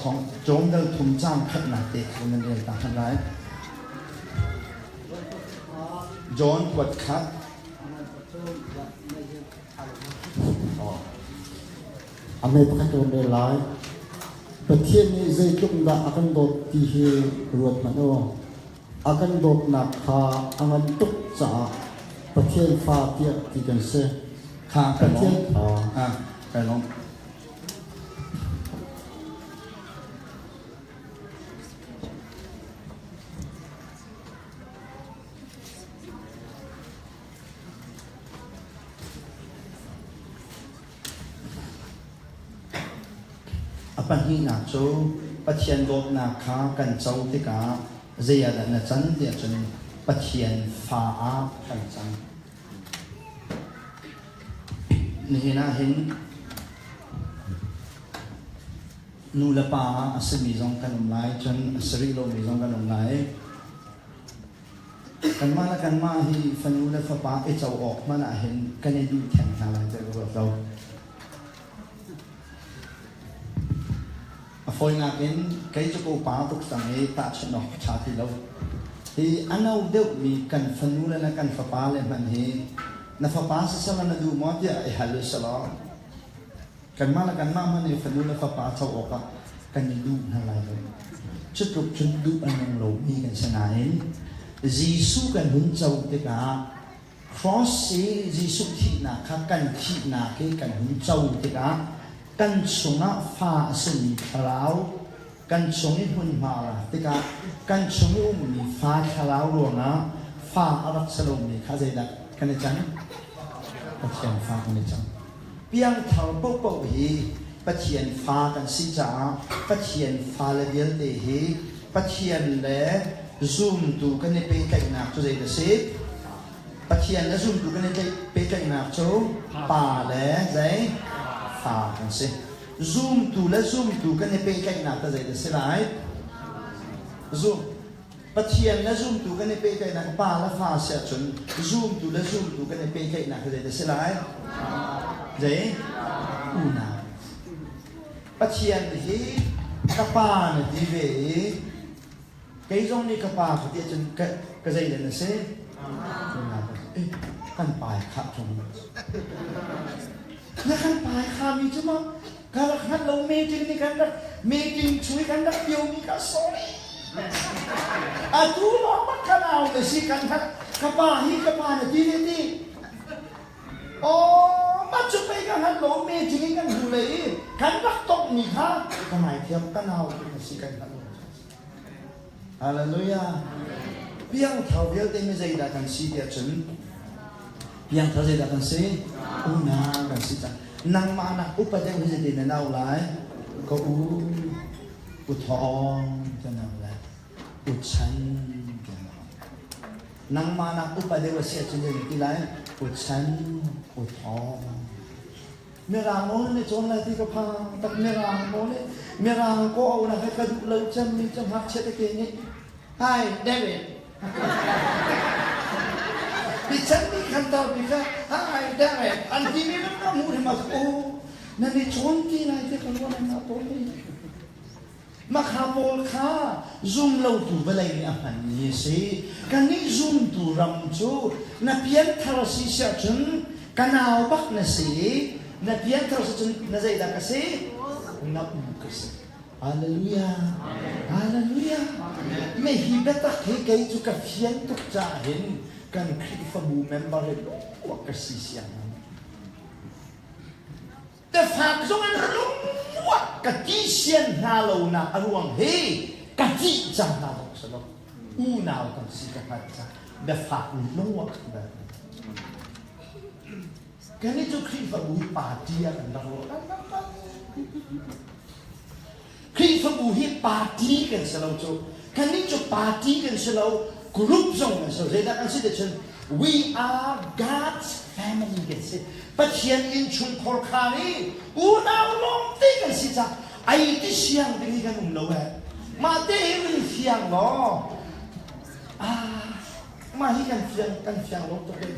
thawng John dal thum caang khatnak te kha nan rel ta hna lai. John kuat khat. A mei pakhat ka rel lai. Pathian nih zeitluk dah a kan dawt ti hi ruat hmanh u. A kan dawtnak kha a ngan tuk caah Pathian fa tiah ti kan si. Kha Pathian ah kai lawm. A pahnihnak cu Pathian dawtnak kha kan co tikah zei ah dah na can tiah cun Pathian fa ah kan cang. Nihin ah hin nu le pa a simi zong kan um lai, cun a si rih lomi zong kan um lai. Kanmah le kanmah hi fanu le fapa i co awk hmanh ah hin kan i duh theng hna lai ti ka ruat lo. A fawinak in kei cu ka upa tuk cang i tahchunh awk a ṭha ti lo. Hi a no deuhmi kan fanu le na kan fapa le hmanh hi na fapa siseh na duh maw tiah i hal usih Kanmah le kanmah hmanh i fanu le fapa co awkah kan i duh hna lai lo. Cutluk cun duh a nung lomi kan si nain Jesuh kan hun co tikah cross i Jesuh thihnak kha kan thihnak i kan hun co tikah kan chungah fa a simi thlarau kan chung i hmunhma a lak tikah kan chung i ummi fa thlarau ruangah fa a rak si lomi kha zeidah kan i can? Pathian fa kan i cang. Piangthar paohpaoh hi Pathian fa kan si caah Pathian fale vialte hi Pathian le zumtu kan i pehtlaihnak cu zei a si? Pathian le zumtu kan i pehtlaihnak cu pa le zei? Fa kan si. Zumtu le zumtu kan i pehtlaihnak ta zei a si lai? Zum Pathian le zumtu kan i pehtlaihnak pa le fa si ahcun zumtu le zumtu kan i pehtlaihnak hi zei si lai? Zei? Unau. Pathian hi ka pa na ti ve i kei zong nih ka pa ka ti ahcun ka, ka zei na si? Unau. Eh, kan pa khah ṭung. Na kan pa khami cu ma Ka rak hngalh lo meeting nih kan rak meeting chung i kan rak piomi ka sorry. Atu lawng bak ka nau na si kan hngalh ka pa hi ka pa na ti ne ti. Aw mah cu pei ka hngalh lo meeting in kan hmu lei i kan rak tongmi kha ka ngaithiam ka nau na si kan hngalh lo. Hallelujah. Piangthar vialte mi zeidah kan si tiah cun piangthar zeidah kan si? Unau kan si cang. Nangmah nak upa deuh hi zeitin na nau lai? Ka u, u thawng ka nau lai. U chan ka nau. Nangmah nak upa deuh a si ahcun zei na ti lai? U chan, u thawng. Mirang aw nih cawn lai ti ka phang tak mirang aw nih mirang ko au na ka duh lo cem mi cu ngakchia tete nih Hi David Ti chan mi khan tar mi kha Hi David an ti mi ban ka hmuh hrim o na ni cawn ti lai ti ka ruah na pawl ni Makha pawl kha zumlotu vawlei nih a hmanmi a si. Kannih zumtu ram cu na pianthar a si siah cun ka nau bak na si i na pianthar si cun na zeidah ka si? Na u ka si. Hallelujah. Hallelujah. Me hi biatak hi kei cu ka fian tuk caah hin kan Khrihfabu member hi lungruak ka si siang. Tefak zong in lungmuak ka ti sian hna lonak a ruang hi ka ṭih cang hna zong si lo. Unau kan si ka hngalh cang. Biafak lungmuak bal. Kan i cu Khrihfabu hi party ah kan rak ruah kan rak Khrihfabu hi party kan si lo cu. Kannih cu party kan si lo, group zong kan si lo. Zeidah kan si ti cun we are God's family kan si. Pathian innchungkhar khar i unau lawngte kan si cah ai ti siang ding hi kan um lo eh. Mah te hi run fiang law ah mah hi kan fiang kan fiang lo tuk eh.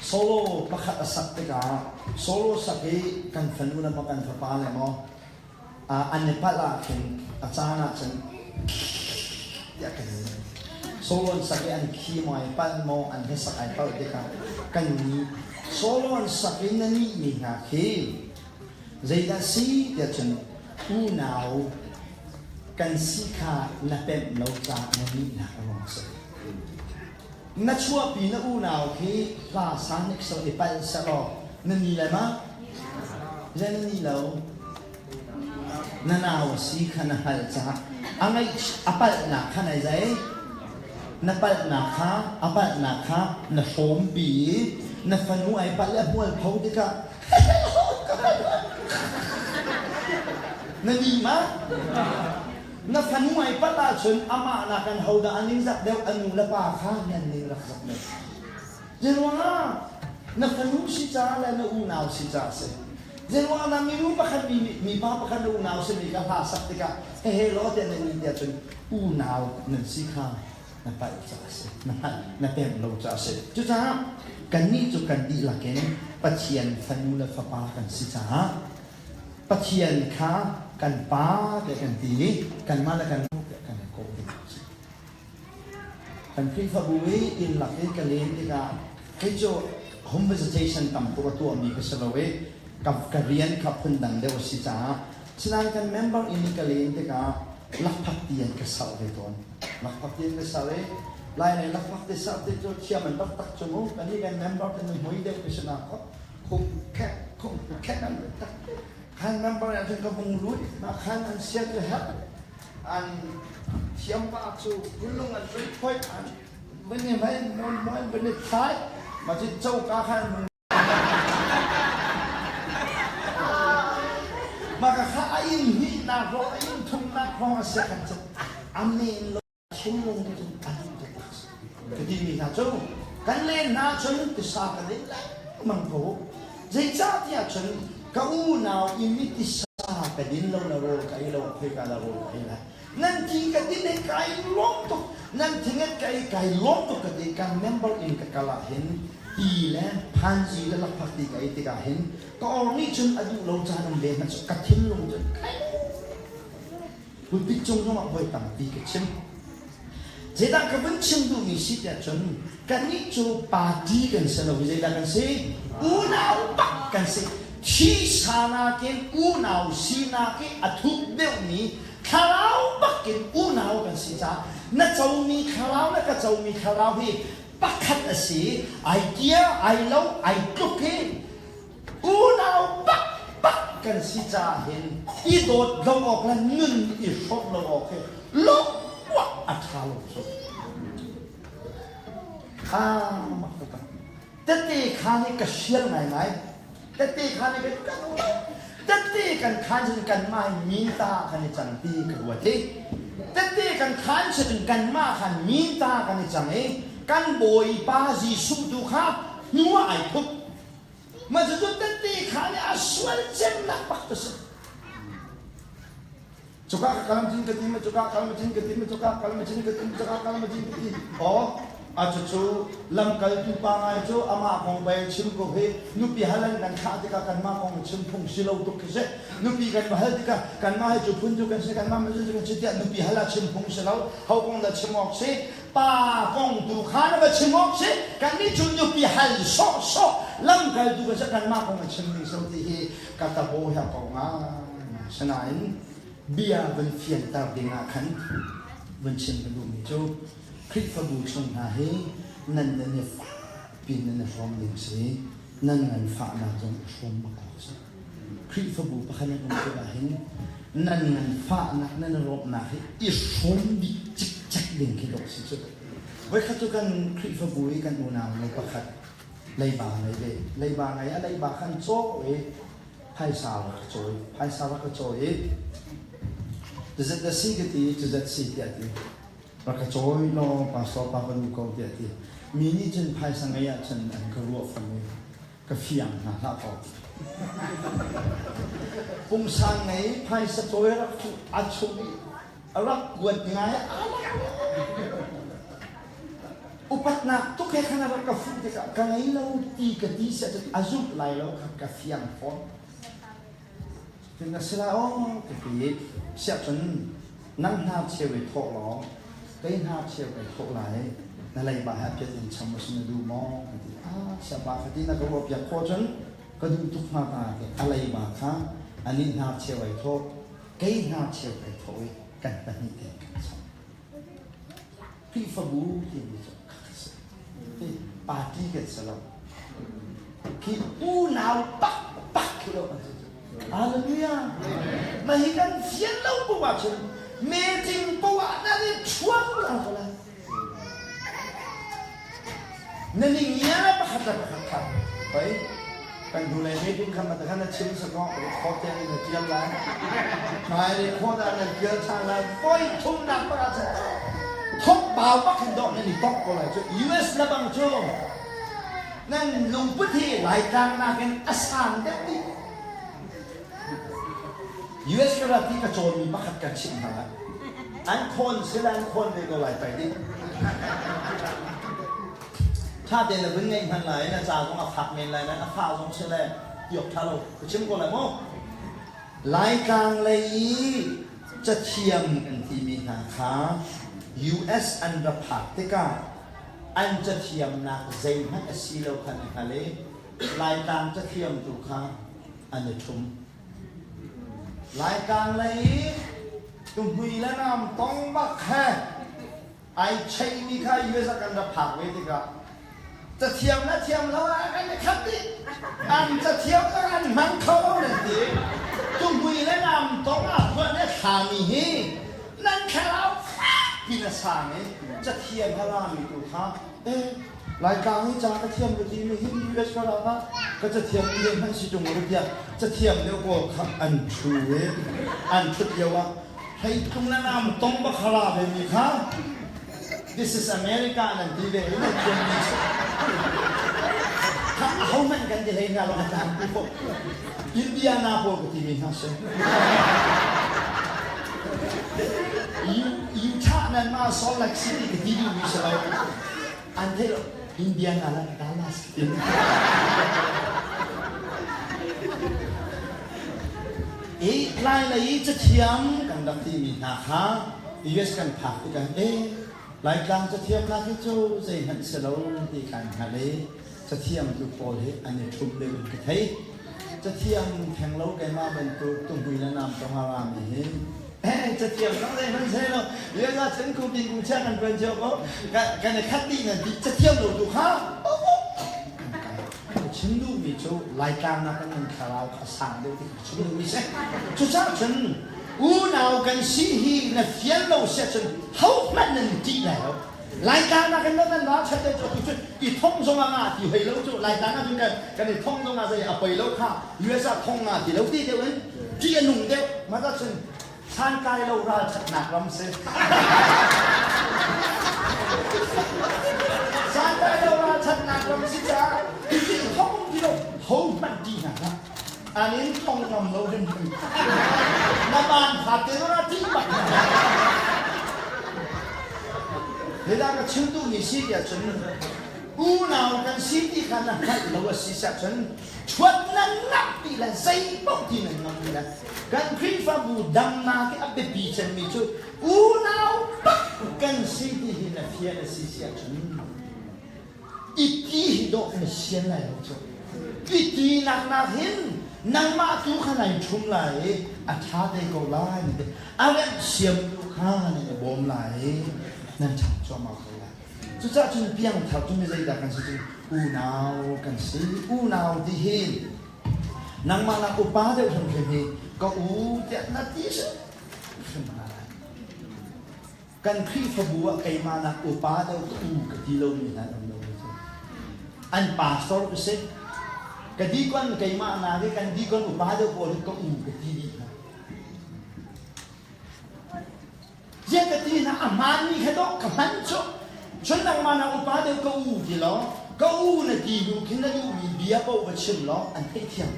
Solo pakhat a sak tikah solo sak i kan fanu le maw kan fapa le maw. An i palh ah khin a caan ah cun tiah kan ni. Solo an sak i an khi maw ai palh maw an hlasak ai palh tikah kan ni. Solo an sak i na nih mi hna khi zeidah si tiah cun unau kan si kha na pemh lo caah na nihnak a ruang a si. Na chuahpi na unau khi hla sa hnik seh i palh sehlaw na ni lai ma? Zei na ni lo? Na nau a si kha na hngalh caah a ngaih a palhnak kha nai zei? Na palhnak kha a palhnak kha na hrawmpi i na fanu ai palh le a hmualpho tikah Na ni ma? Na fanu ai palh ahcun amah nakin hodah a ningzak deuh a nu le pa kha nan ning rak zak deuh. Zeiruangah na fanu si caah le na unau si caah si. Zeiruangah na minu pakhat mi mipa pakhat na unau simi kha hla sak tikah hehe law tiah na ni tiah cun unau nan si kha na palh caah a si. Na hngalh na pemh lo caah a si. Cucaah kannih cu kan dihlak in Pathian fanu le fapa kan si caah Pathian kha kan Pa tiah kan ti i kanmah le kan Nu tiah kan i kawh ding a si. Kan Khrihfabu i inn lak i ka len tikah kei cu home visitation tam tuk a tuahmi ka si lo i ka, ka rian kha phundang deuh a si caah sinain kan member inn i ka len tikah lakphakti an ka sarh ve tawn. Lakphakti an ka sarh i lai lei lakphakti sarh ti cu thiam an rak tak cu mu kannih kan member kan i hmui deuh ti si na khung khek khung khek an tak khan member ah cun ka vung lut mah khan an siat le herh an thiam pa cu kulung an vun phoih an vun i hmai mon mon vun i thlai ma cu coka khan mah ka kha a inn hnih nak hrawng a inn thum nak hrawng a sia khan cu amen lo thinlung te cun a duh taktak si. Ka timi hna cu kan len hna cun tisa kan din lengmang ko. Zeicahtiah cun ka unau inn i tisa ka din lo na rawl ka ei lo khoika dah rawl ka ei lai. Nan thi ka din he kai lawm tuk. Nan thinget ka ei kai lawm tuk ka ti. Kan member inn ka kal ah hin ti le phanzi le lakphak ti ka ei tikah hin ka or nih cun a duh lo caan um ve hmanh ka thinlung cun kai Pulpit cung zongah voi tampi ka chim. Zeidah ka vun chim duhmi si tiah cun kannih cu party kan si lo i zeidah kan si? Unau bak kan si. Thisa nakin unau sinak i a thuk deuhmi thlarau bakin unau kan si caah na comi thlarau le ka comi thlarau hi pakhat a si ai kia ai lo ai tluk hi Unau bakbak kan si caah hin i dawt lo awk le nun i hrawmh lo awk hi lawmh a ṭha lo cu. Kha mak taktak. Tete kha nih ka sial ngaingai. Tete kha nih kan kan Tete kan khan cun kanmah hi mi ta kan i cang ti ka ruat i tete kan khan cun kanmah khan mi ta kan i cang i kan Bawipa Jesuh tu kha hnu ah ai thup. Mah cucu tette kha nih a sual cemnak bak cu si. Cuka ka kal cin ka ti ma cuka kal ma cin ka ti ma cuka kal ma cin ka ti ma cuka kal ma cin ka ti. Oh, a cucu lamkaltu pa ngai cu amah kong pei chim ko hi nupi hal an kan thlah tikah kanmah kong chim phung si lo tuk khi si. Nupi kan va hal tikah kanmah hi cu phun cu kan si kanmah ma cu kan si tiah nupi hal ah chim phung si lo. Ho kong dah chim awk si? Pa kong tu kha na va chim awk si kannih cu nupi hal sawhsawh lamkaltu ka si kanmah kong a chim ding so ti hi ka tabo he ko nga sinain bia van fianter ding ah khan van chim ka duhmi cu Khrihfabu chung hna hi nan nan i fakpi nan i hrawm ding si nan nganfahnak zong i hrawm bak awk si Khrihfabu pakhat nan um tikah hin nan nganfahnak nan i rawpnak hi i hrawm dih cikcek ding khi dawh si cu. Voikhat cu kan Khrihfabu i kan unau nu pakhat leiba ngei ve. Leiba ngei a leiba khan caw i phaisa rak ka cawi. Phaisa rak ka cawi i cuzat na si ka ti cuzat si tiah ti. Rak ka cawi law pastor pa ka duh ko tiah ti. Mi nih cun phaisa ngei ahcun an ka ruah fam i ka fiang hna hlah ko. Pungsan ngei phaisa cawi rak fuh a chung i a rak kuat ngai upatnak tuk he khan a rak ka fuh tikah ka ngei lo ti ka ti siah cun a zumh lai lo kha ka fiang fawn. Cun a si lai aw ka ti. Siah cun nang hna cheu i thawh law kei hna cheu kai thawh lai. Na leiba he piat in cham a si na duh maw? Ka ti. Ah, siapa ka ti na ka ruah piak khawh cun ka duh tuk hnga ka ti. A leiba kha anih hna cheu ai thawh, kei hna cheu kai thawh i kan pahnih tein kan cham. Khrihfabu timi cu kha si. Hi party kan si lo. Khi unau pakpak khi lo kan si. Hallelujah. Mah hi kan fian lo poh ahcun meeting poh ah nan i ṭhuang la ko lai. Nan i ngia pakhat le pakhat kha. Hoi, kan hnulei meeting khan mah khan na chim sakaw record te in na ṭial lai. Hmai record ah nan ṭial ṭhan lai. Voi thumnak bak ah cun thok bau bak hin dawh nan i tongh ko lai cu. US le bang cu nan lungput hi Laitlang nakin a sang deuh dih. US ka rat i ka cawnmi pakhat kan chimh hna lai. An khawn sila an khawn ve ko lai pai ding. Ṭha tein na vun ngeih hmanh lai na ca zong a fak men lai nain a fah zong si le ti awk ṭha lo. Ka chim ko lai maw? Laitlang lei i cathiam kan timi hna kha US an ra phak tikah an cathiamnak zeihmanh a si lo kha an i hngal i Laitlang cathiam tu kha an i ṭhum. Laitlang lei i tuhmui le nam tong bak he ai cheihmi kha US ah kan rak phak ve tikah cathiam le thiam lo ah kan i khat dih. An cathiam le an hmang kho lo nan ti. Tuhmui le nam tong ah tuah le thlami hi nan thlarau fak piin a sang i cathiam he rami tu kha eh Laitlang i ca ka thiam ka ti mi hi US ka rak ah ka cathiam mi le hmanh si ṭung lo tiah cathiam deuh pawl kha an ṭhu i an ṭhut lio ah hleitlung le nam tong bak hara ve mi kha This is America nan ti ve i nan thiam mi cu kha ahohmanh kan ti hlei hna lo a tlangpi pawl Indiana pawl ka ti mi hna si. Utah nan mah Salt Lake City ka ti duhmi si lo. An theih lo. Indiana le Dallas ka ti. I Lai lei i cathiam kan rak timi hna kha US kan phak tikah eh Laitlang cathiamnak hi cu zeihmanh si lo ti kan hngalh i cathiam tu pawl hi an i ṭhum deuh in ka thei. Cathiam theng lo keimah bantuk tuhmui le nam tong a rami hi cathiam zong zeihmanh si lo. Rian ah cun kum kum chia kan ṭuan cio ko. Kan i khat dih nan ti cathiam lo tu kha chim duhmi cu Laitlang nak in nan thlarau kha sang deuh ti ka chim duhmi si. Cucaah cun unau kan si hi na fian lo si ahcun hohmanh nan ṭih lai lo. Laitlang nak in nan ralṭhat deuh cu atu cun i thong zong ah nga ti hoi lo cu Laitlang ah cun kan i thong zong ah zei a poi lo kha US ah thong nga ti lo ti deuh in ṭih a nung deuh. Mah cun santlai lo ralṭhatnak ram si. Santlai lo ralṭhatnak ram si caah i thong ti lo hohmanh ṭih hna hlah. An in thong ngam lo hrimhrim. Na baan kha te na ṭih bak hna. Zeidah ka chim duhmi si tiah cun unau kan si ti kha na hngalh lo a si cun ṭhuat nan ngah ti le zeipaoh ti nan ngam ti le kan Khrihfabu damnak i a biapi cemmi cu unau bak kan si ti hi na fian a si si ahcun i ti hi dawh na sian lai lo cu. I ti nak hin nangmah tu kha nai ṭhum lai i a ṭha te ko lai na ti. A remh siam tu kha nan i bawm lai i nan ṭhang cuahmah ko lai. Cucaah cun piangthar cu mi zeidah kan si cu unau kan si. Unau ti hi nangmah nak upa deuh hrimhrim hi ka u tiah na ti hrim hna lai. Kan Khrihfabu ah keimah nak upa deuh ka u ka ti lomi hna an um lo cu. An pastor ka si. Ka deacon keimah nak i kan deacon upa deuh pawl hi ka u ka ti dih hna. Ziah ka ti hna a hmaanmi kha dawh ka hman cu. Cun nangmah nak upa deuh ka u ti law ka u na ti hnu khin na duhmi bia paoh va chim law an theihthiam.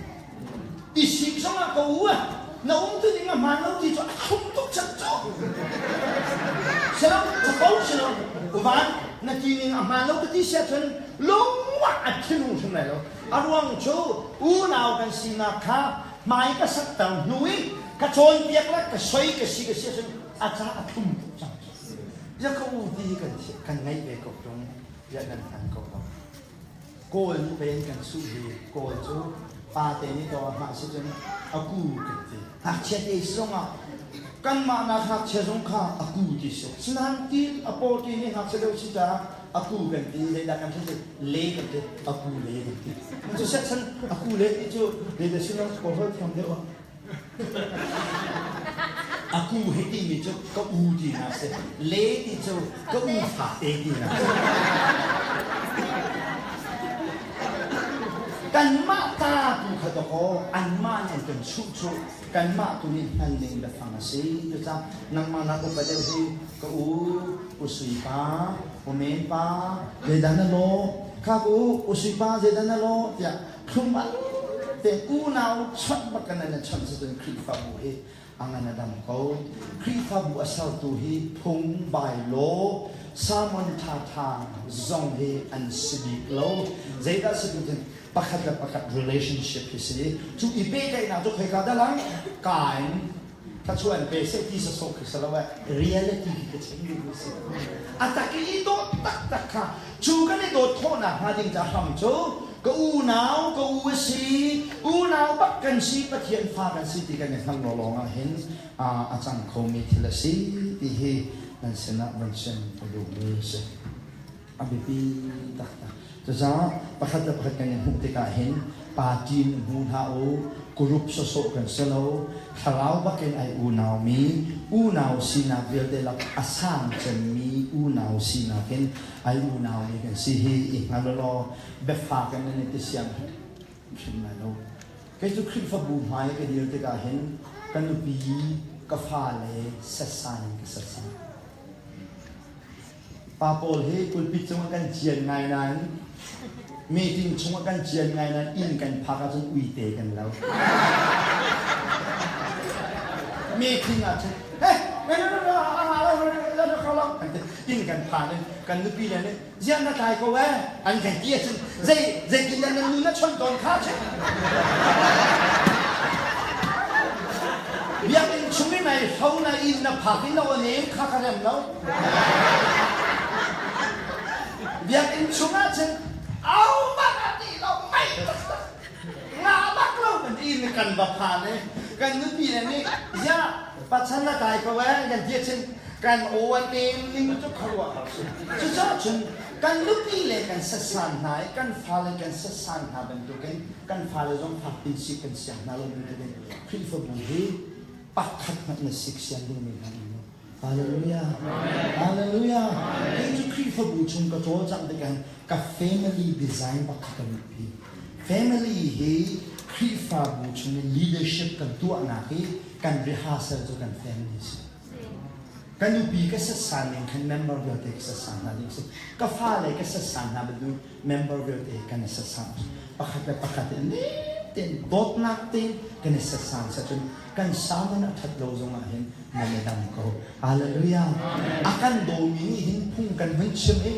I sik zongah ka u ah na um tu ding a hmaan lo ti cu a thlum tuk cang cu. Silo capo silo uvan na ti ning a hmaan lo ka ti sia cun lungwah a thinung hrim lai lo. A ruang cu unau kan sinak kha. Hmai ka sakter hnu i ka cawnpiak le ka soi ka si ka si ahcun a ca a thlum tuk cang. Ya ka u ti hi kan kan ngeih ve ko tung ya nan hman ko lo. Kawl nih pei an kan suh hi Kawl cu pa te nih to hmah si cun a ku kan ti. Ngakchia te zong ah kanmah nak ngakchia zong kha a ku ti si. Sinain ti a paw ti nih ngakchia deuh si caah a ku kan ti zeidah kan ti le kan ti a ku le kan ti. Cu set chan a ku le ti cu zeidah si lo kawl thiam deuh ah. A ku he timi cu ka u ti na si. Le ti cu ka u fate ti na si. Kanmah ta tu kha dakaw anmah nih an kan chuh cu kanmah tu nih hman ding biafang a si. Cucaah nangmah nak upa deuh hi ka u, u sui pa, u men pa, zeidah na lawh? Kha ka u, u sui pa zeidah na lawh? tiah thlum al te unau chawnh bak kan nan chawnh si cun Khrihfabu hi a ngan a dam ko. Khrihfabu a sertu hi phung bylaw sermon ṭhaṭha zong hi an si bik lo. Zeidah si tu pakhat le pakhat relationship hi si. Cu i pehtlaihnak cu khoika dah lang? Ka in thluachuah in pe seh ti sawsawh khi si lo eh. Reality hi ka chim duhmi si. A tak i i dawt taktak kha cu kan i dawt khawhnak hnga ding ca hram cu ka unau ka u a si unau bak kan si Pathian fa kan si ti kan i hngalh law lawng ah hin a cang khomi thil a si ti hi nan sinah van chim ka duhmi a si. A biapi taktak. Cucaah pakhat le pakhat kan i hmuh tikah hin party in hmu hlah u, group sawsawh kan si lo, thlarau bakin ai unaumi, unau sinak vialte lak a sang cemmi unau sinak in ai unaumi kan si hi i hngal law biafak in nan i ti siang hrim lai lo. Kei cu Khrihfabu hmai ka dir tikah hin ka nupi, ka fale setsai in ka setsai. Pa pawl hi pulpit cungah kan cian ngai nain meeting chungah kan cian ngai nain inn kan phak ahcun uite kan lo. Meeting ahcun eh inn kan phan in kan nupi le nih ziah na tlai ko eh an kan ti ahcun zei zeitin dah nan nu na chawnh tawn kha cun biakinn chung in ai hro na inn na phak in na on in kha ka rem lo Biakinn chungah cun au bak a ti lo mei taktak nga bak lo kan ti in kan va phan i kan nupi le nih ziah pachan na kai ko eh kan ti cun kan aw an nem ning cu khuaruah har si cucaah cun kan nupi le kan sassan hna i kan fale kan sassan hna bantukin kan fale zong fak pin sik kan siang hna lo bantukin Khrihfabu hi pakhat hmanh na sik sian dingmi hna an lo Hallelujah. Hallelujah. Kei cu Khrihfabu chung ka cawlcangh tikah ka family design bak kha ka pi. Family hi Khrihfabu chung i leadership kan tuahnak hi kan rehearsal cu kan family si. Ka nupi ka sassan ning khan member vialte ka sassan hna ding si. Ka fale ka sassan hna bantuk member vialte kan i sassan. Pakhat le pakhat in tein dawtnak tein kan i sassan cun kan sermon a ṭhat lo zongah hin nan i dam ko. Hallelujah. A kan dawmi nih hin phung kan hun chim i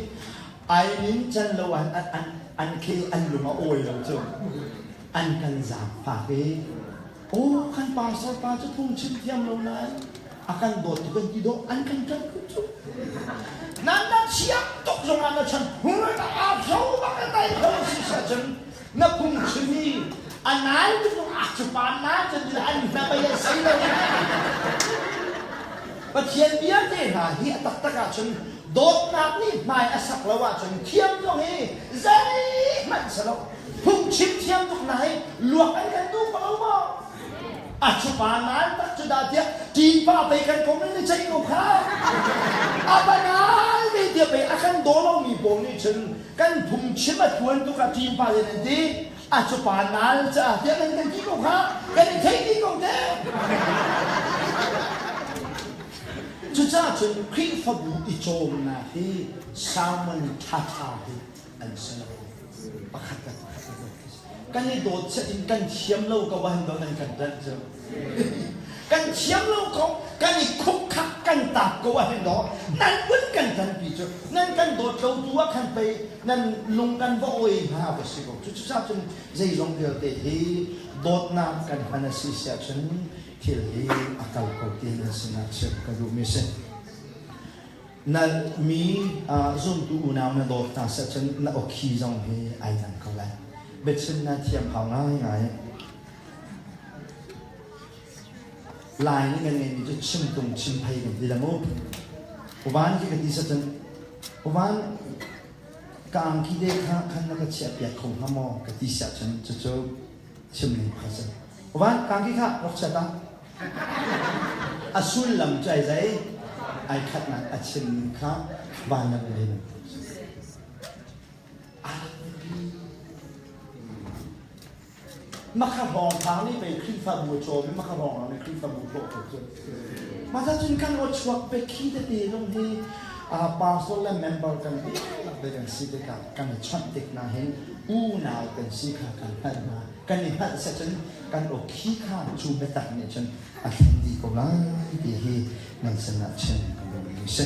ai nin can lo an an an khel an lung a awi lo cu an kan zaangfak i oh kan pastor pa cu phung chim thiam lo nain a kan dawt tuk kan ti dawh an kan ṭan cu nan na thiam tuk zongah na chan hur a tho bak a tai kho si sa cun na phungchim i a nai tuk a cu pa na cu an hnabei a si lo Pathian bia te hna hi a taktak ahcun dawtnak nih hmai a sak lo ahcun thiam zong hi zeihmanh si lo phungchim thiam tuk na hi luak an kan duh ko lo maw a cu pa nal tak cu dah tiah ṭin pa pei kan kong in i ceih ko kha a va nal ve tiah pei a kan daw lomi pawl nih cun kan phungchim a tluan tuk ah ṭin pa in an ti a cu pa nal caah tiah nan kan ti ko kha kan i thei dih ko te cucaah cun Khrihfabu i cawmnak hi sermon ṭhaṭha hi an si lo pakhat le pakhat i dawt kan i dawt set in kan thiam lo ko han don an kan ṭanh cu kan thiam lo ko kan i khuk khak kan. kan taak ko ah hin daw nan vun kan ṭanpi cu nan kan dawt lo tu ah khan pei nan lung kan va awi hna va si ko. Cucaah cun zeizong vialte hi dawtnak kan hman a si siah cun thil hi a kal ko ti nan sinah chim ka duhmi si. Na mi zumtu unau na dawt hna seh cun na awkhi zong hi ai dang ko lai. Biachim na thiam hau ngaingai. Lai nih kan ngeihmi cu chimtung chimphei kan ti la mu. Uvan khi ka ti seh cun uvan ka angki te kha khan na ka chiah piak kho hnga maw ka ti siah cun cucu chim ning kha si. Uvan ka angki kha rak chia ta. A sullam cu ai zei ai khatnak a chim ning kha van lam le bantuk si. Makha hrawng thang nih pei Khrihfabu a cawm i makha hrawng nih Khrihfabu hlawh ko cu. Mah cun kan aw chuak pe khi tete zong hi pastor le member kan dihlak te kan si tikah kan i chawnh tik na hin unau kan si kha kan hngalh hna. Kan i hngalh seh cun kan aw khi kha cu biatak nih cun a thlen dih ko lai ti hi nan sinah chim kan duhmi si.